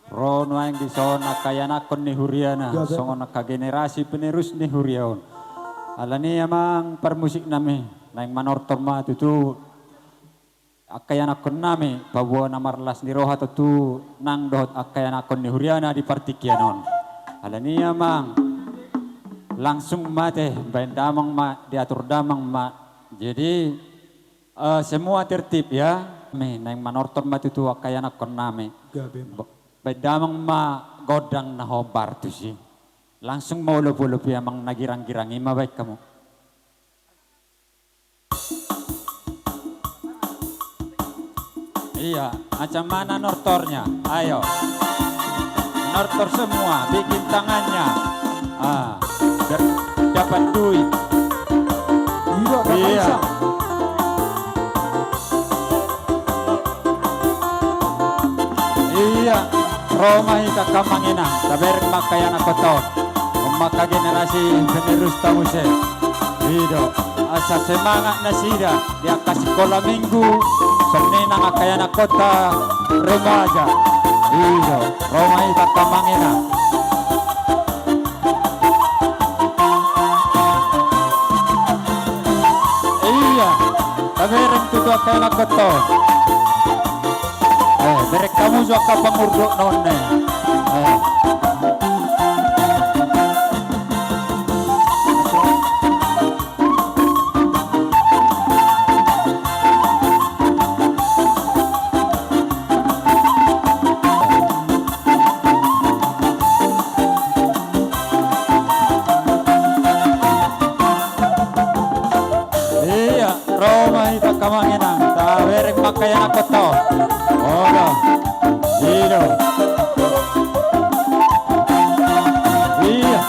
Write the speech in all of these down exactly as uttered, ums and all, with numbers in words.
Ro nuaeng dison angka ianakhon ni huriana, songon angka generasi penerus ni huria on. Alani i amang parmusik nami, naeng manortor ma tutu angka ianakhon nami, paboa na marlas ni roha tutu nang dohot angka ianakhon ni huriana di partingkian on. Alani i amang, langsung ma ate, baen damang ma, diatur damang ma. Jadi, eh, semua tertib ya. Nami, naeng manortor ma tutu angka ianakhon nami. Gabe ma. Ba-, baen damang ma gondang na hombar tusi. Langsung ma olop-olop i amang na girang-girang i ma baen hamu. Iya, macam mana nortornya? Ayo. Nortor semua, bikin tangannya. Ah, biar dapat duit. Iya, Pak Kaisang. Iya, ro ma hita angka amang inang, tabereng ma angka ianakhonta on. On ma angka generasi penerus ta muse. I do, asa semangat nasida di angka sikola minggu, songon i nang angka ianakhonta remaja. I do, ro ma hita angka amang inang. Iya, tabereng tutu angka ianakhonta on. Eh, bereng hamu jo angka pangurdot na on, eh. Eh. Iya, ro ma hita angka amang inang, tabereng ma angka ianakhonta on. Olo. I do. Iya.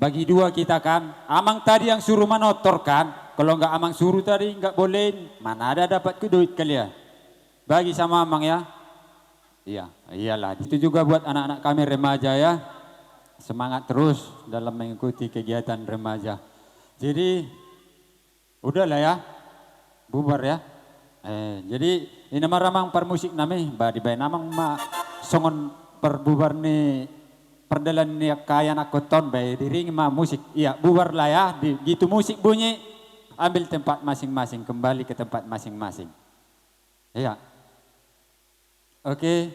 Bagi dua kita kan, amang tadi yang suruh manortor kan, kalau nggak amang suruh tadi nggak bolehin, mana ada dapat ku duit kali ya. Bagi sama amang ya. Iya, iyalah. Itu juga buat anak-anak kami remaja ya. Semangat terus dalam mengikuti kegiatan remaja. Jadi, udah lah ya. Bubar ya. Eh, jadi, i ma amang parmusik nami, ba dibaen amang ma songon parbubar ni pardalan ni angka ianakhonta on, ba diiringi ma musik. Iya, bubar lah ya. Begitu musik bunyi, ambil tempat masing-masing, kembali ke tempat masing-masing. Iya. Oke.